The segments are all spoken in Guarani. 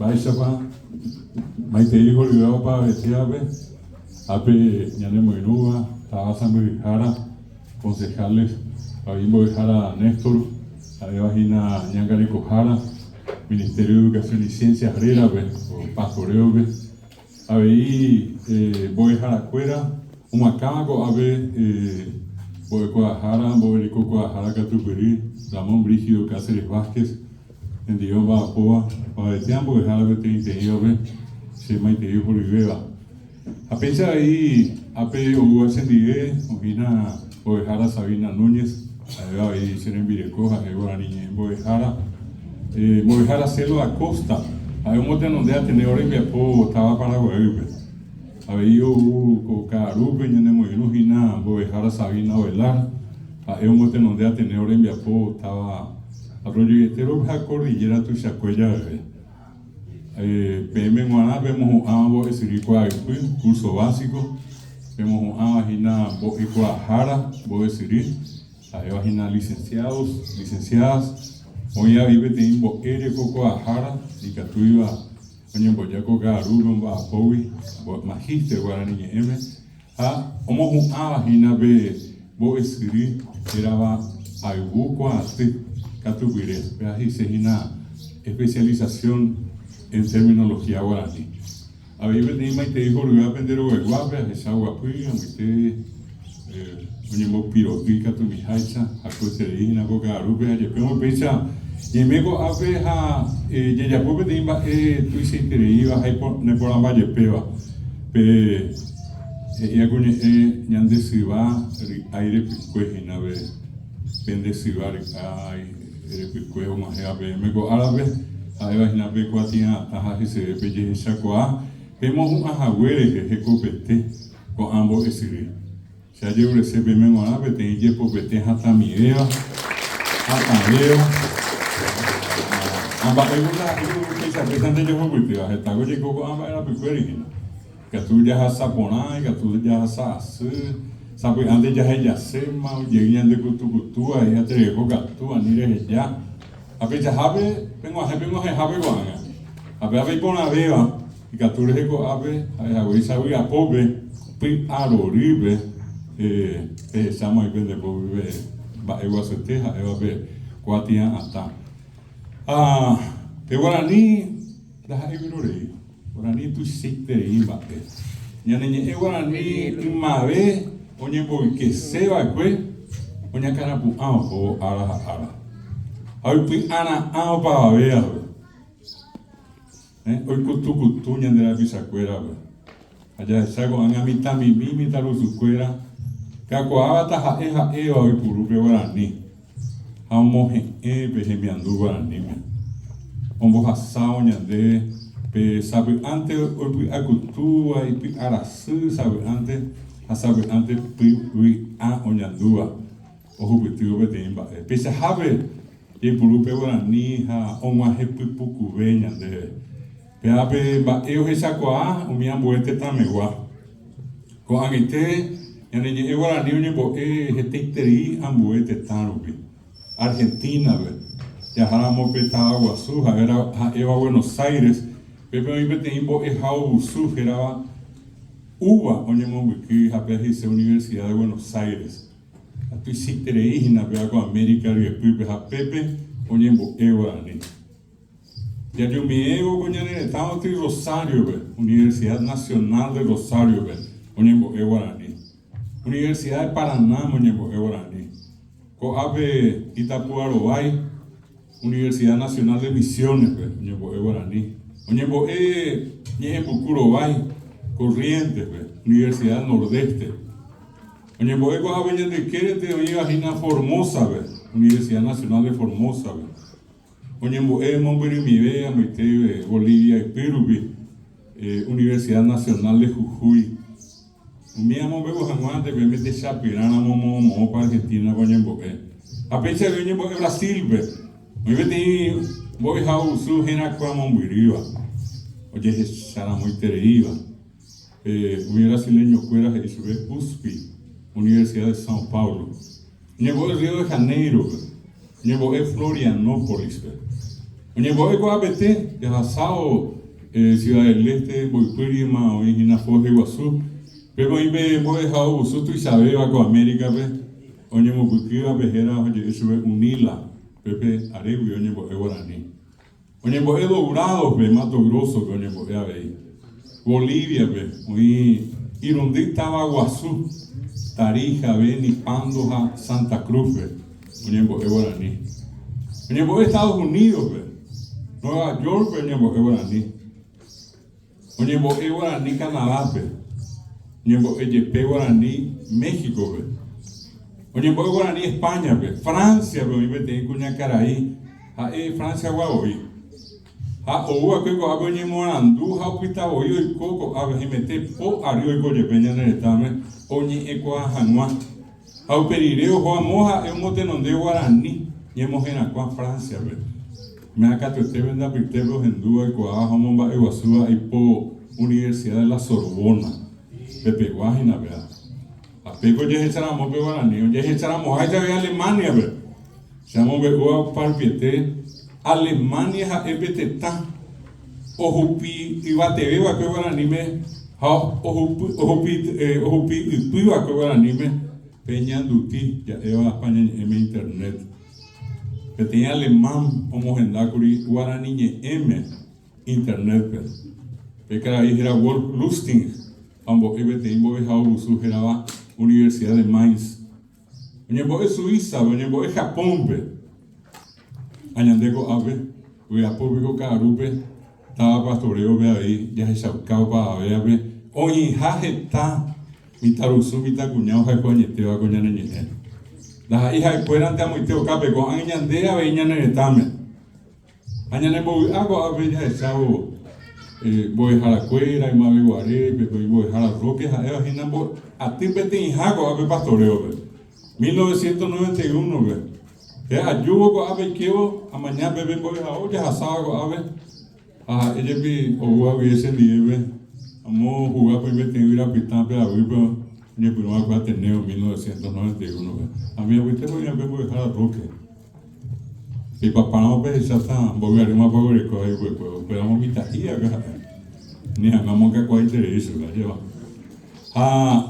Mba'éichapa maitei horyvéva opavavetévape, ápe ñanemoirũva táva sãmbyhyhára, concejales, avei mbo'ehára Néstor, ha'éva hína ñangarekohára Ministerio de Educación y Ciencias rérape, o Pastoreo-pe, avei mbo'eharakuéra omoakãva ko'ápe mbo'ekuaahára, mbo'erekokuaahára katupyry Ramón Brígido Cáceres Vázquez, Hendive omba'apóva, opavete ambo'ehára peteĩteĩvape che maitei horyvéva. Ha péicha avei ápe oúva chendive oĩna mbo'ehára Sabina Núñez, ha'éva avei che rembireko, ha'e guarani ñe'ẽ mbo'ehára. Mbo'ehára Celo Acosta, ha'e omotenonde Ateneo rembiapo táva Paraguaýpe. Avei ou ko ka'arúpe ñanemoirũ hína mbo'ehára Sabina Ovelar, ha'e omotenonde Ateneo rembiapo táva Arroyo ha Cordillera tuichakue javeve. Peẽme g̃uarã pemohu'ãva mbo'esyry kuaaypy, curso básico, pemohu'ãva hína mbo'ekuaahára mbo'esyry, ha'éva hína licenciados, licenciadas, oĩ avei peteĩ mbo'e rekokuaahára ikatúiva oñemboja ko ka'arúpe omba'apógui magíster guarani ñe'ẽme Ha omohu'ãva hína pe mbo'esyry hérava Ayvu Kuaaty Katupyre, péva he'ise hína Especialización en Terminología Guarani. Avei peteĩ maitei horyvéva pende rogaguápe ahecha oguapy amoite oñembopiro'y ikatumiháicha hakueterei hína ko ka'arúpe ha jepe upéicha ñaime ko'ápe ha jajapo peteĩ mba'e tuichaitereíva ha neporãmba jepéva. Pe he'íva ko ñe'ẽ ñande syva ry'ái repykue hína pe pende syva ry'ái repykue og̃uahẽva peẽme ko árape, ha'éva hína pe kuatia'atã ha heseve pejehechakuaa pemohu'ã hague rehe hekopete ko'ã mbo'esyry. Che ajerurese peẽme g̃uarã peteĩ jepopete hatãmivéva, hatãvéva, ha mba'éiko ndaha'éi upeichapéichante jehupytýva, hetáko jaiko ko'ã mba'e rapykuéri hína. Ikatu jahasa porã, ikatu jahasa asy, sapy'ánte jahejaséma, ojey ñande kutukutúva, he'i ha tereho katu, ani reheja. Ha peichahápe, peg̃uahẽ peg̃uahẽhápe ko'ág̃a. Ha péva iporãvéva. Ikatu rehe ko'ápe ha'ehaguéicha vy'apópe, py'arorýpe, pehecháma oĩ pende pópe pe mba'e guasuete ha'éva pe kuatia'atã. Ha pe guarani ndaha'éi vyrorei, guarani tuichaiterei mba'e. Ñane ñe'ẽ guarani ymave oñemboykese va'ekue oñakãrapu'ã ohóvo ára ha ára. Ha oipy'ara'ã opavavévape. Oikutukutu ñande rapichakuérape. Ha jahecha ko'ág̃a mitãmimi mitãrusukuéra kakuaáva taha'e ha'éva oipuru pe guarani ha omohe'ẽ pe hemiandu guaraníme. Ombohasávo ñande pe sapy'ánte oipy'akutúva ipy'arasy sapy'ánte ha sapy'ánte pyvy'a oñandúva ohupytývo peteĩ mba'e. Peichahápe Jaipuru pe guarani ha og̃uahẽ pypukuve ñandéve. Péva pe mba'e ohechakuaa umi ambue tetãmegua. Ko'ag̃aite ñane ñe'ẽ guarani oñembo'e hetaiterei ambue tetã rupi. Argentina-pe, jaháramo pe táva guasu ha'éva Buenos Aires, pépe oĩ peteĩ mbo'ehaovusu hérava UBA oñemombyky ha pe he'ise Universidad de Buenos Aires. Ha tuichaiterei hína péva ko América ryepýpe ha pépe oñembo'e guarani. Jajumiévo ko ñane retã oty Rosario-pe, Universidad Nacional de Rosario-pe oñembo'e guarani. Universidad de Paranáme oñembo'e guarani. Ko'ápe Itapúa rovái, Universidad Nacional de Misiones-pe oñembo'e guarani. Oñembo'e Ñe'ẽmbuku rovái, Corrientes-pe, Universidad Nordeste. Oñembo'e ko'ápe ñande ykérente oĩva hína Formosa-pe, Universidad Nacional de Formosa-pe. Oñembo'e mombyrymive amoite Bolivia ypy rupi, Universidad Nacional de Jujuy. Umi amombe'u hag̃uánte peẽme techapyrãramo moõmoõpa Argentina-pe oñembo'e. Ha péicha avei oñembo'e Brasil-pe. Oĩ peteĩ mbo'ehaovusu herakuã mombyrýva, ojehecharamoitereíva. Umi brasileño-kuéra he'i chupe USP, Universidad de São Paulo. Oñembo'e Rio de Janeiro-pe, oñembo'e Florianópolis-pe. Oñembo'e ko'ápete jahasávo Ciudad del Este mboypýrima oĩ hína Foz de Iguazú, pépe oĩ pe mbo'ehaovusu tuichavéva ko América-pe, oñemopykýva pe héra oje'e chupe UNILA, pépe arégui oñembo'e guarani. Oñembo'e Dourados-pe, Mato Grosso-pe oñembo'e avei. Bolivia-pe oĩ irundy táva guasu, Tarija, Beni, Pando ha Santa Cruz-pe oñembo'e guarani. Oñembo'e Estados Unidos-pe, Nueva York-pe oñembo'e guarani. Oñembo'e guarani Canadá-pe. Oñembo'e jepe guarani México-pe. Oñembo'e guarani España-pe. Francia-pe oĩ peteĩ kuñakarai ha'e Francia-gua voi. Ha ou va'ekue ko'ápe oñemoarandu ha opyta voi oiko ko'ápe haimete po ary oiko jepe ñane retãme oñe'ẽkuaa hag̃ua. Ha upe rire oho amo ha'e omotenonde guarani ñemoherakuã Francia-pe. Méa katuete pende apytépe ohendúva oikuaáva ha omomba'eguasúva aipo Universidad de la Sorbona pepegua hína péva. Ha pépe ojehecharamo pe guarani, ojehecharamoháicha avei Alemania-pe. Che amombe'úva oparupiete, Alemania ha'e pe tetã ohupi yvateve va'ekue guaraníme ha ohupi ypy va'ekue guaraníme pe ñanduti ja'éva España ñe'ẽme internet. Peteĩ alemán omohendákuri guarani ñe'ẽme internet-pe. Pe karai héra Wolf Lustig ha ombo'e peteĩ mbo'ehaovusu hérava Universidad de Mainz. Oñembo'e Suiza-pe, oñembo'e Japón-pe. Ha ñande ko'ápe, vy'apópe ko ka'arúpe, táva Pastoreo-pe avei jahechauka opavavévape oĩha heta mitãrusu, mitãkuña ohayhu añetéva ko ñane ñe'ẽ. Ndaha'éi ha'ekuérante amoite okápe, ko'ág̃a ñande avei ñane retãme. Ha ñanembovy'a ko'ápe jahechávo mbo'eharakuéra ymave guarépe, pe mbo'ehára Roque ha'éva hína aty peteĩha ko'ápe Pastoreo-pe. 1991-pe, pe ajúvo ko'ápe aikévo amaña pépe mbo'ehao jahasáva ko'ápe ha ha'e jepi oúva guive chendivépe amo ohuga pe peteĩ guyra pytã pe avýpe oñepyrũ va'ekue Ateneo 1991-pe. Ha mi apytépe oĩ va'ekue mbo'ehára Roque. Peipapáramo pehecháta mboy arýmapa oguereko avei upekuévo, upéramo mitã'i va'ekue ha'e, ni hag̃ua omongakuaaiterei chupe, ajépa. Ha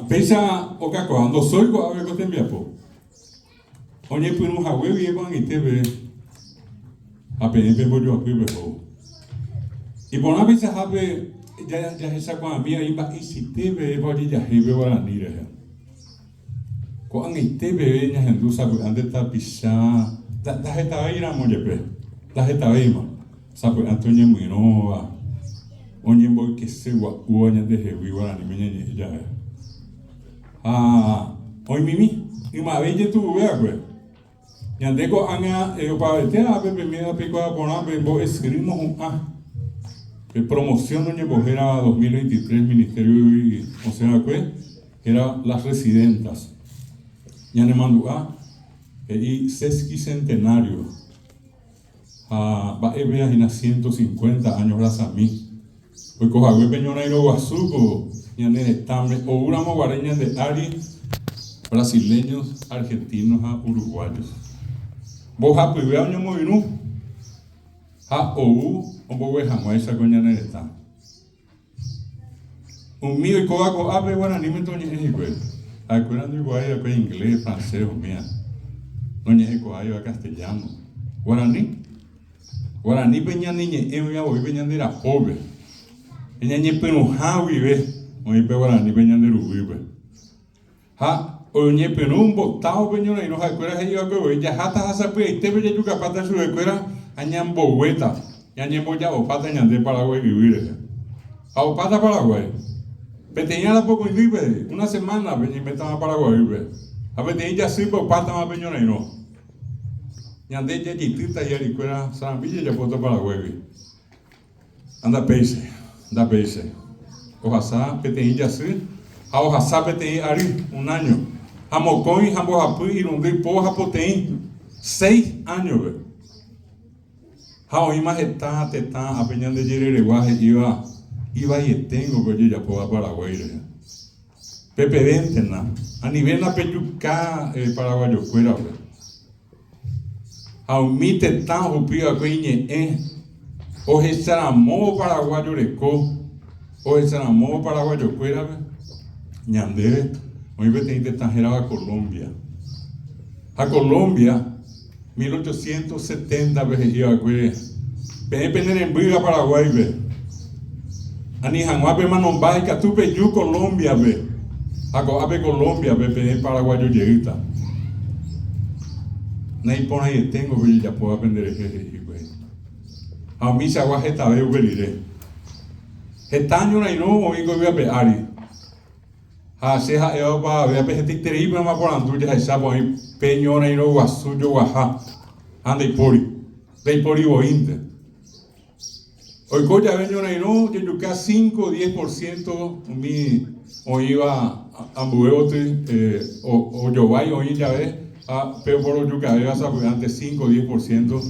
péicha okakuaa, ndosói ko'ápe ko tembiapo. Oñepyrũ hague guive ko'ag̃aite peve, ha peẽ pembojoapy pehóvo. Iporã peichahápe jahechakuaami avei mba'eichaite pevépa ojejahéi pe guarani rehe. Ko'ag̃aite peve ñahendu sapy'ánte tapicha ndahetavéiramo jepe, ndahetavéima, sapy'ánte oñemyrõva, oñemboykese gua'úva ñandehegui guaraníme ñañe'ẽ jave. Ha oĩmimi, ymave ijetu'uve va'ekue. Ñande ko'ág̃a opavete ápe pe méda peikuaa porã pe mbo'esyry mohu'ã. Pe promoción oñembohéra 2023 Ministerio-gui osẽ va'ekue héra Las Residentas. Ñanemandu'a he'i sesquicentenario ha mba'e péva hína 150 años rasami. Oiko hague pe ñorairõ guasu ko ñane retãme ou ramo guare ñande ári brasileños, argentinos ha uruguayos. Mbohapyve oñomoirũ ha ou ombogue hag̃uáicha ko ñane retã. Umi oikóva ko'ápe guaranímente oñe'ẽ hikuái. Ha'ekuéra ndoikuaái va'ekue inglés, francés umíva. Noñe'ẽkuaáiva castellano. Guarani. Guaranípe ñane ñe'ẽ oĩva voi pe ñande rapópe. Pe ñañepyrũha guive oĩ pe guaranípe ñande ruguýpe. Ha oñepyrũ mbotávo pe ñorairõ ha'ekuéra he'i va'ekue voi, Jaháta ha sapy'aitépe jajukapáta chupekuéra ha ñamboguéta, ñañemboja'opáta ñande Paraguái yvy rehe. Ha opáta Paraguái. Peteĩ ára pokõindýpe, una semánape ñaimétama Paraguaýpe. Ha peteĩ jasýpe opátama pe ñorairõ. Ñande jajeitýta hi'arikuéra sarambi jajapóta Paraguáigui. Ha ndapéichai, ndapéichai. Ohasa peteĩ jasy ha ohasa peteĩ ary, un áño, ha mokõi ha mbohapy irundy po ha poteĩ, seis áñope. Ha oĩma heta tetã ápe ñande jereregua he'íva. Ivaieténgo pe ojejapóva Paraguái rehe. Pepevéntena, anivéna pejuka paraguayokuérape. Ha umi tetã ohupi va'ekue iñe'ẽ ohecharamóvo paraguayo reko, ohecharamóvo paraguayokuérape, ñandéve oĩ peteĩ tetã hérava Colombia. Ha Colombia 1870-pe he'i va'ekue, Peẽ pene rembýva Paraguáipe, ani hag̃ua pemanomba ikatu peju Colombia-pe, ha ko'ápe Colombia-pe peẽ paraguayo jeýta. Naiporãieténgo pe ojejapóva penderehe, he'i hikuái. Ha umichagua hetave upe rire. Heta ñorairõ oĩ ko yvy ape ári. Ha che ha'éva opavavévape hetaitereípe omaporandu jahechápa oĩ pe ñorairõ guasu joguaha, ha ndaipóri, ndaipóri voínte. Oiko jave ñorairõ ojejuka cinco, diez por ciento umi oĩva ambue goty ojovái oĩ jave ha pe oporojukavéva sapy'ánte cinco, diez por ciento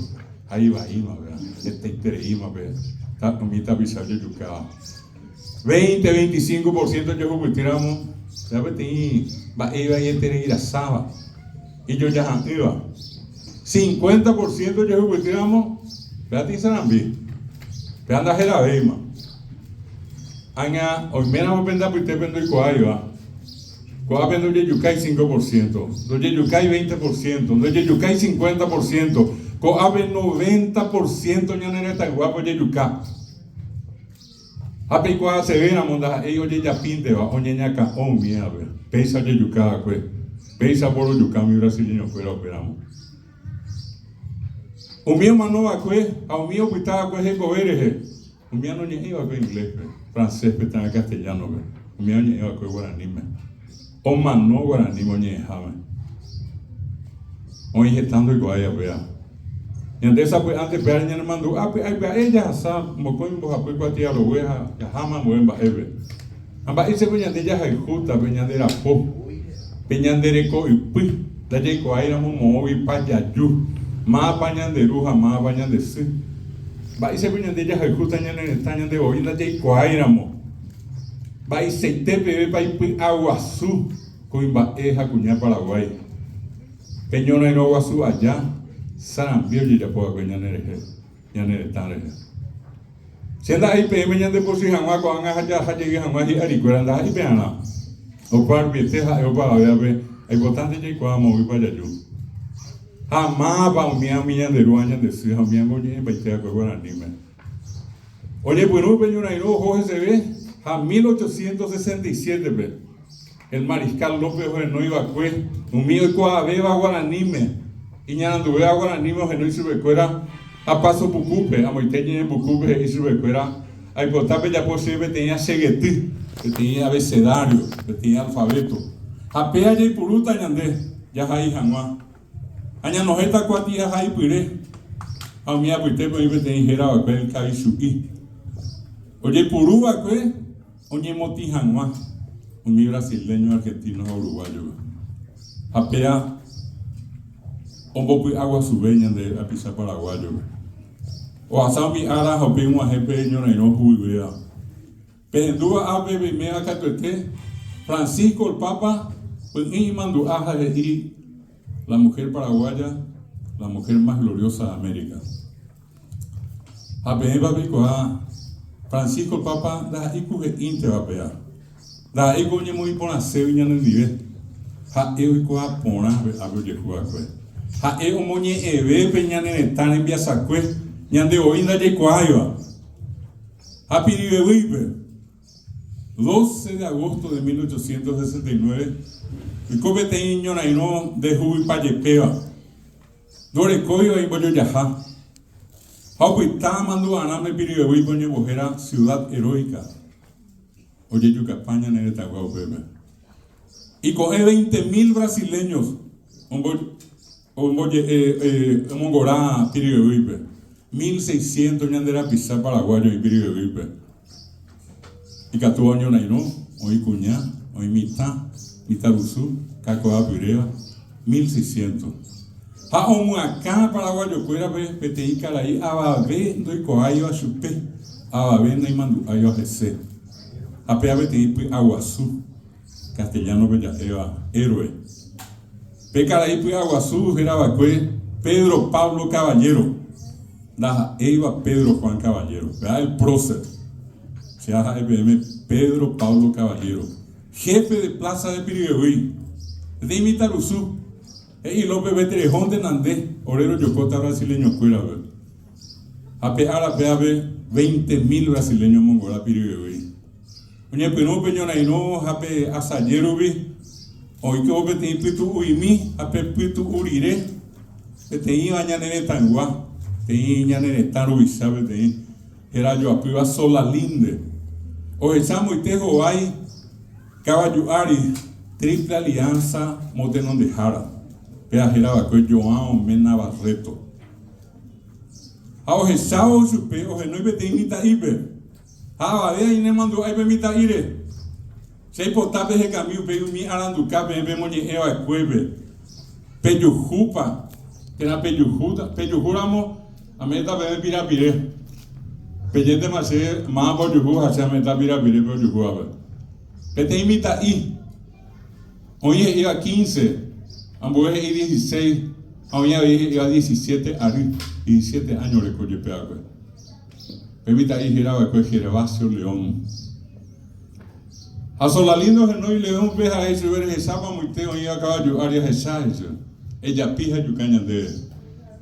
ha ivaíma, hetaitereíma pe umi tapicha ojejukáva. Veinte, veinticinco por ciento ojehupytýramo, péva peteĩ mba'e ivaieterei rasáva, ijojaha'ỹva. Cincuenta por ciento ojehupytýramo, péva tĩ sarambi, péva ndaheravéima. Ág̃a oiméramo pende apytépe ndoikuaáiva, ko'ápe ndojejukái cinco por ciento, ndojejukái veinte por ciento, ndojejukái cincuenta por ciento, ko'ápe noventa por ciento ñane retãyguápe ojejuka. Ha peikuaasevéramo ndaha'éi ojejapínteva oñeñakã'o umívape, péicha ojejuka va'ekue, péicha oporojuka umi brasileñokuéra upéramo. Umi omano va'ekue ha umi opyta va'ekue hekove rehe, umíva noñe'ẽi va'ekue ingléspe, francéspe térã castellánope, umíva oñe'ẽ va'ekue guaraníme. Omano guaraníme oñe'ẽháme. Oĩ heta ndoikuaái upéva. Ñande sapy'ánte péare ñanemandu'a py'ae pya'e jahasa mokõi mbohapy kuatia rogue ha jaháma ambue mba'épe. Ha mba'éichapa ñande jahayhúta pe ñande rapo, pe ñande reko ypy, ndajaikuaáiramo moõguipa jaju, mávapa ñande ru ha mávapa ñande sy? Mba'éichapa ñande jahayhúta ñane retã ñande voi ndajaikuaáiramo mba'eichaite pevépa ipy'aguasu kuimba'e ha kuña Paraguái? Pe ñorairõ guasu aja, sarambi ojejapo va'ekue ñane rehe, ñane retã rehe. Che nda'éi peẽme ñande pochy hag̃ua ko'ág̃a ha jaha jey hag̃ua hi'arikuéra ndaha'éi pearã. Opa rupiete ha'e opavavévape aipotánte jaikuaa moõguipa jaju. Ha mávapa umíva umi ñande ru ha ñande sy ha umíva oñe'ẽmbaite va'ekue guaraníme. Oñepyrũ pe ñorairõ oho heseve ha 1867-pe. El Mariscal López ohenói va'ekue umi oikuaavéva guaraníme, iñaranduvéva guaraníme ohenói chupekuéra ha Paso Pukúpe, amoite ñe'ẽ pukúpe he'i chupekuéra, Aipota pejapo chéve peteĩ achegety, peteĩ abecedario, peteĩ alfabeto, ha péa jaipurúta ñande jahai hag̃ua. Ha ñanohẽta kuatiahaipyre, ha umi apytépe oĩ peteĩ héra va'ekue El Kavichu'i. Ojepuru va'ekue oñemotĩ hag̃ua umi brasileño, argentino ha uruguayo-pe. Ha péa ombopy'aguasuve ñande rapicha paraguayo-pe. Ohasa umi ára ha upéi og̃uahẽ pe ñorairõ huguyvéva. Pehendúva ápe peiméva katuete, Francisco el Papa py'ỹi imandu'a ha he'i La mujer paraguaya, la mujer más gloriosa de América. Ha peẽva peikuaa, Francisco Papa ndaha'éi ku he'ínteva péva. Ndaha'éi ku oñemoĩ porãségui ñanendive. Ha'e oikuaa porã pe ápe ojehu va'ekue. Ha'e omoñe'ẽve pe ñane retã rembiasakue ñande voi ndajaikuaáiva. Ha pirivevýipe. Doce de agosto de 1869, oiko peteĩ ñorairõ ndehuguypajepéva. Ndorekóiva imbojojaha, ha opyta mandu'arãme Pirivevýipe oñembohéra Ciudad Heroica, ojejukapa ñane retãygua upépe. Iko'ẽ veinte mil brasileños omongora Pirivevýipe, mil seiscientos ñande rapicha paraguayo oĩ Pirivevýipe. Ikatúva oñorairõ, oĩ kuña, oĩ mitã, mitãrusu, kakuaa pyréva, 1600. Ha omyakã paraguayokuérape peteĩ karai avave ndoikuaáiva chupe. Avave naimandu'áiva hese. Ha péva peteĩ py'aguasu, castellano-pe ja'éva héroe. Pe karai py'aguasu hérava'ekue Pedro Pablo Caballero, ndaha'éiva Pedro Juan Caballero. Péva el prócer. Che ha'e peẽme Pedro Pablo Caballero, jefe de plaza de Piribebuy, peteĩ mitãrusu. He'i López Beterehónte nande, ore rojokóta brasileñokuérape. Ha pe ára pévape veinte mil brasileño omongora Piribebuy. Oñepyrũ pe ñorairõ ha pe asaje rupi oĩkóvo peteĩ pytu'u'imi ha pe pytu'u rire peteĩva ñane retãygua, peteĩ ñane retã ruvicha peteĩ héra joapýva Solalinde, ohecha moite hovái kavaju ári Triple Alianza motenondehára, péva héra va'ekue João Mena Barreto. Ha ohechávo chupe ohenói peteĩ mitã'ípe. Ha avave ainemandu'ái pe mitã'íre. Che aipota pehekami upéi umi aranduka peẽ pemoñe'ẽ va'ekuépe. Pejuhúpa térã pejuhúta, pejuhu ramo ame'ẽta peẽme pirapire. Pejéntema chéve mávapa ojuhu ha che ame'ẽta pirapire pe ojuhúvape. Peteĩ mitã'i oĩ he'íva quince, ambue he'i dieciséis ha oĩ avei he'íva diecisiete ary, diecisiete áño oreko jepe va'ekue. Pe mitã'i héra va'ekue Gervasio León. Ha Solalinde ohenói Leónpe ha he'i chupe, Rehechápa amoite oĩva kavaju ári ahecha, he'i chupe. Ejapi ha ejuka ñandéve.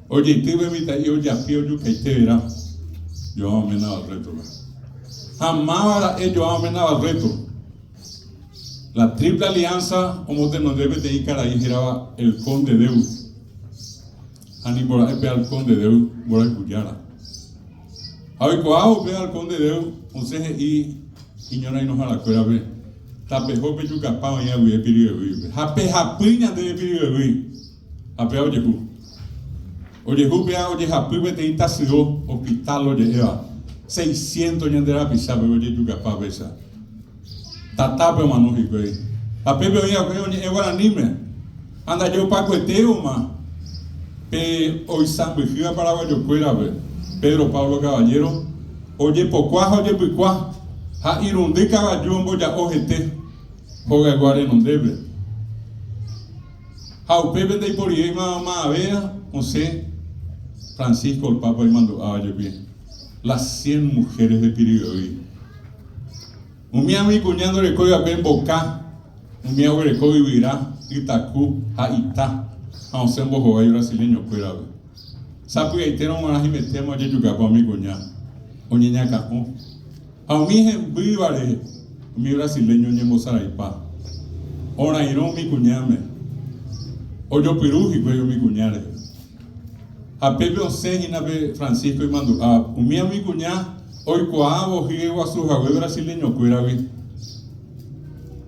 Ojeity pe mitã'i ojapi ojukaite vera João Mena Barreto-pe. Ha máva ra'e João Mena Barreto? La Triple Alianza omotenonde peteĩ karai hérava El Conde Deus. Ha nimbora'e pe Halcón de Deu mborayhujára. Ha oikuaávo upe Halcón de Deu osẽ he'i iñorairõharakuérape, Tapeho pejukapa oĩva guive Piribebuýpe, ha pehapy ñandéve Piribebuy. Ha péva ojehu. Ojehu péva ojehapy peteĩ tasyo, hospital oje'éva, seiscientos ñande rapichápe ojejukapa péicha. Tatápe omano hikuái. Ha pépe oĩ va'ekue oñe'ẽ guaraníme. Ha ndaje opakuetévoma pe oisãmbyhýva paraguayokuérape, Pedro Pablo Caballero, ojepokua ha ojepykua, ha irundy kavaju omboja'o hete hogaygua renondépe. Ha upépe ndaiporivéima maavea osẽ Francisco el Papa imandu'áva jepi, las cien mujeres de Piribebuy. Umi umi kuña ndorekói va'ekue mboka, umi oguereko yvyra, ytaku ha ita, ha osẽ ombohovái brasileño-kuérape. Sapy'aitérõ g̃uarã himetéma ojejukapa umi kuña, oñeñakã'o. Ha umi hembýva rehe umi brasileño oñembosaraipa. Orairõ umi kuñáme, ojopyru hikuái umi kuña rehe. Ha pépe osẽ hína pe Francisco imandu'a umi umi kuña oikuaávo hyeguasu hague brasileñokuéragui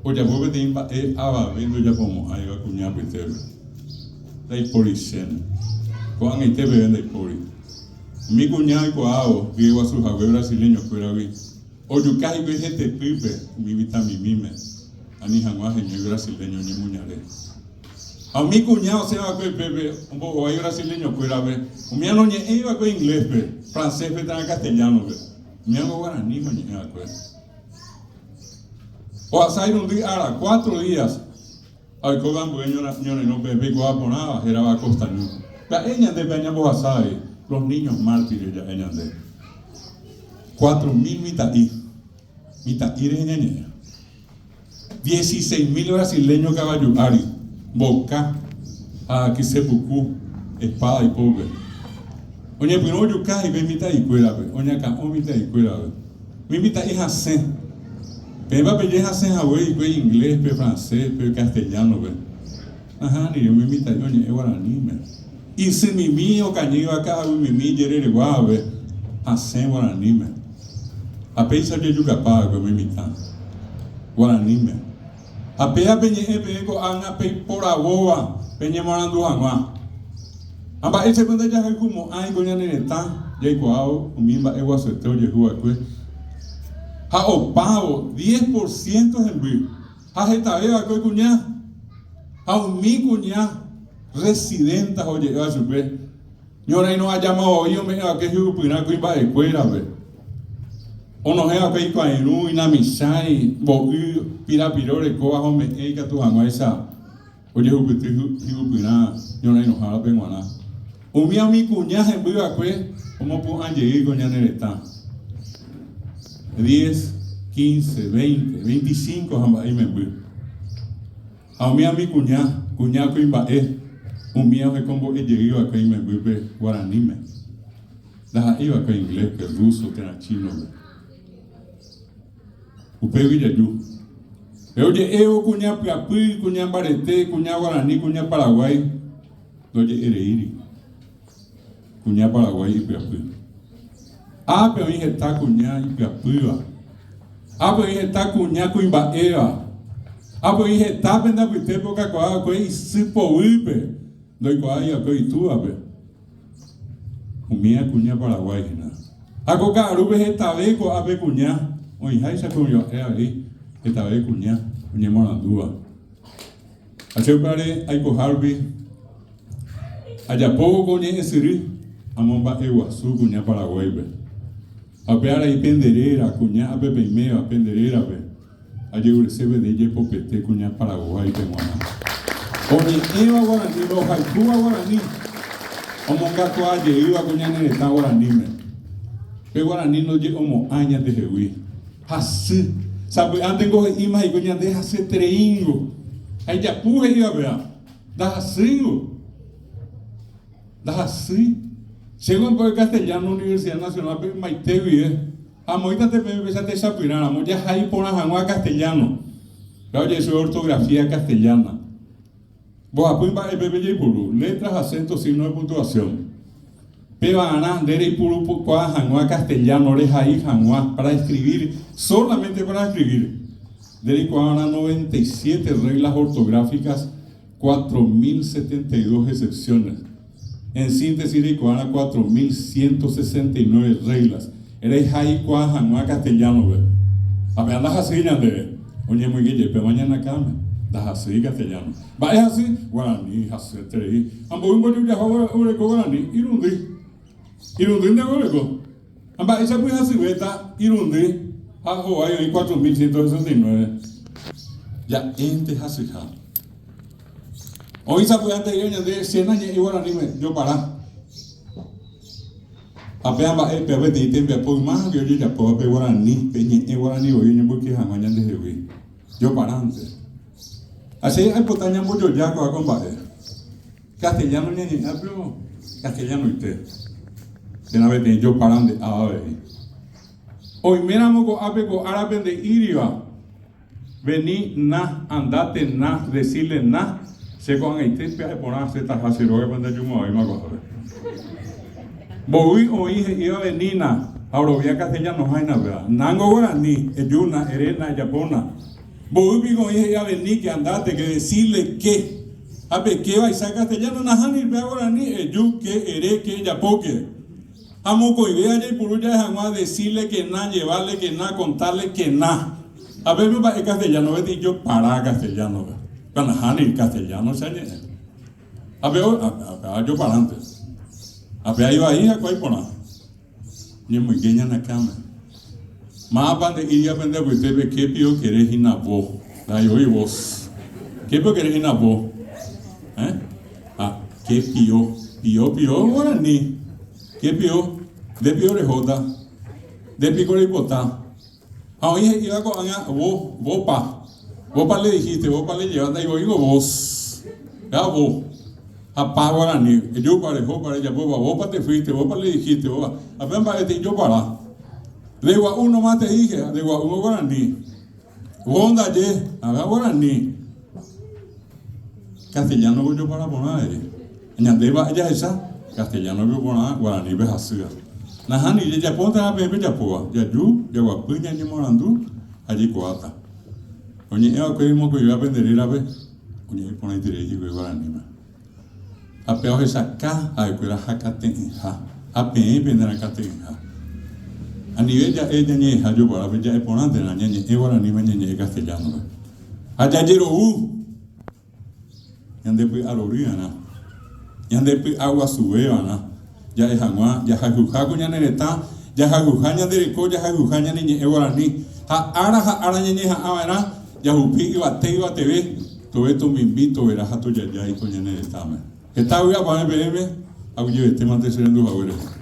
ojapo peteĩ mba'e avave ndojapomo'ãiva kuña apytépe. Ndaipóri chéne. Ko'ag̃aite peve ndaipóri. Umi kuña oikuaávo hyeguasu hague brasileñokuéragui ojuka hikuái hetepýpe umi mitãmimíme ani hag̃ua heñói brasileño ñemoñare. Ha umi kuña osẽ va'ekue upépe ombohovái brasileñokuérape, umíva noñe'ẽi va'ekue ingléspe, francéspe térã castellánope, umívango guaraníme oñe'ẽ va'ekue. Ohasa irundy ára, cuatro días, ha oikóva ambue ñorairõ pe peikuaa porãva hérava Costa Ñu. Pya'e ñande pe añambohasa avei, los niños mártires ja'e ñande. 4000 mitã'i, mitã'i rehe ñañe'ẽ. Dieciséis mil brasileño kavaju ári, mboka ha kyse puku, espada ipópe. Oñepyrũ ojuka hikuái mitã'ikuérape, oñakã'o mitã'ikuérape. Umi mitã'i hasẽ. Peẽpa peje hasẽ hague hikuái ingléspe, francéspe, castellánope. Nahániri, umi mitã'i oñe'ẽ guaraníme. Isymimi okañýva ka'aguymimi ijerereguávape hasẽ guaraníme. Ha péicha ojejukapa va'ekue umi mitã guaraníme. Ha péva peñe'ẽ peẽ ko'ág̃a peiporavóva peñemoarandu hag̃ua. Ha mba'éichapa ndajahayhumo'ãi ko ñane retã jaikuaávo umi mba'e guasuete ojehu va'ekue? Ha opávo diez por ciento hemby ha hetave va'ekue kuña. Ha umi kuña residenta oje'éva chupe, Ñorairõ ajáma voi ome'ẽ va'ekue hi'upyrã kuimba'ekuérape. Onohẽ va'ekue ikuãirũ, inamichãi, mbo'y, pirapire orekóva ha ome'ẽ ikatu hag̃uáicha ojehupyty hi'upyrã ñorairõhárape g̃uarã. Umíva umi kuña hemby va'ekue omopu'ã jey ko ñane retã. Diez, quince, veinte, veinticinco ha mba'e imemby. Ha umíva umi kuña, kuña kuimba'e, umíva ohekombo'e jey va'ekue imembýpe guaraníme. Ndaha'éi va'ekue ingléspe, ruso térã chínope. Upégui jaju. Pe oje'évo kuña pyapy, kuña mbarete, kuña guarani, kuña paraguái, ndoje'ereíri. Kuña paraguái ipyapy. Ápe oĩ heta kuña ipyapýva. Ápe oĩ heta kuña kuimba'éva. Ápe oĩ heta pende apytépe okakuaa va'ekue isy poguýpe, ndoikuaái va'ekue itúvape. Umíva kuña Paraguái hína. Ha ko ka'arúpe hetave ko'ápe kuña, oĩháicha ko oño'ẽ avei hetave kuña oñemorandúva. Ha che upévare aikoha rupi ajapóvo ko ñe'ẽsyry amomba'eguasu kuña Paraguáipe. Ha upe arai pende réra, kuña ápe peiméva, pende rérape. Ajerurese peteĩ jepopete kuña Paraguáipe g̃uarã. Oñe'ẽva guaraníme, ohayhúva guarani, omongakuaa jeýva ko ñane retã guaraníme. Pe guarani ndoje'omo'ãi ñandehegui. Hasy. Sapy'ántengo he'íma hikuái ñande hasyetereíngo. Ha ijapu he'íva péva. Ndahasýingo. Ndahasýi. Chéngo ambo'e castellano Universidad Nacional-pe ymaite guive. Amoĩta peẽme péicha techapyrã ramo jahai porã hag̃ua castellano, péva oje'e chupe ortografía castellana. Mbohapy mba'épe pejeipuru, letras, acento, signo de puntuación. Pevarã nde reipurukuaa hag̃ua castellano rehai hag̃ua, para escribir, solamente para escribir, nde reikuaava'erã 97 reglas ortográficas, 4072 excepciones. En síntesis reikuaára 4169 reglas rehaikuaa hag̃ua castellano-pe. Ha péva ndahasýi ñandéve, oñemoinge jepéma ñane akãme, ndahasýi castellano. Mba'e hasy? Guarani hasyeterei. Ha mboy mbojojaha oreko guarani? Irundy. Irundýnte oreko. Ha mba'éichapy hasyvéta irundy ha hovái oĩ 4169. Ja'énte hasyha. Oĩ sapy'ánte he'íva ñande che nañe'ẽi guaraníme, jopara. Ha péva mba'e, péva peteĩ tembiapo ymágui ojejapóva pe guarani, pe ñe'ẽ guarani voi oñemboyke hag̃ua ñandehegui. Joparánte. Ha che aipota ñambojoja ko'ã ko mba'e. Castellano ñañe'ẽ pero castellanoite. Térã peteĩ jopara nde'áva avei. Oiméramo ko'ápe ko árape nde'íriva. Vení na, andate na, decile na, che ko'ag̃aite pya'e porã asẽtaha che rógape ndajumo'ãvéima ko'ápe. Mbovy oĩ he'íva venína ha orovia castellanoháina péva. Nángo guarani, ejúna, eréna, ejapóna. Mbovy piko oĩ he'íva veníke, andate, ke decile ke. Ha pe ke vaicha castellano, nahániri péva guarani, eju, ke, ere, ke, ejapóke. Ha mokõivéva jaipuru ja'e hag̃ua decirle que na, llevarle que na, contarle que na. Ha pépe mba'e castellano-pe tijopara castellano-pe. Péva nahániri, castellano che añe'ẽ. Ha pe péva joparánte. Ha péva ivai ha kua iporã. Ñemoinge ñane akãme. Mávapa nde'íriva pende apytépe képi okere hína vo. Ndaha'éi vos. Képi okere hína vo. Eh? Ha ke pio. Pio pio guarani. Ke pio. Nde pio rehóta. Nde piko reipota. Ha oĩ he'íva ko'ág̃a vo, vopa. Vopa le dijiste, vopa le lleva, ndaivoíngo vos. Ja vo. Ha pa guarani. Ejúpa, rehópa, rejapópa, vopa te fuiste, vopa le dijiste, vopa. Ha pe mba'e te'i jopara. De gua'u nomás te dije, de gua'úngo guarani. Vo ndaje, ha guarani. Castellano ko jopara porã avei. Ñande mba'e jahecha, castellano pe porã, guaranípe hasýva. Nahániri, jajapónte ha peẽ pejapóva. Jaju, jaguapy, ñañemoarandu ha jaikuaáta. Oñe'ẽ va'ekue mokõivéva pende rérape, oñe'ẽ porãiterei hikuái guaraníme. Ha péva ohechaka ha'ekuéra hakate'ỹha, ha peẽ pende rakate'ỹha. Anive ja'e ñañe'ẽha joparápe, ja'e porãntena, ñañe'ẽ guaraníme, ñañe'ẽ castellano-pe. Ha jajerovu ñande py'arory'arã, ñande py'aguasuvéva'erã, ja'e hag̃ua jahayhuha ko ñane retã. Jahayhuha ñande reko, jahayhuha ñane ñe'ẽ guarani. Ha ára ha ára ñañeha'ãva'erã jahupi yvate yvateve, tove tomimbi, tovera ha tojajái ko ñane retãme. Heta vy'apavẽ peẽme, aguyjevetémante che rendu hague rehe.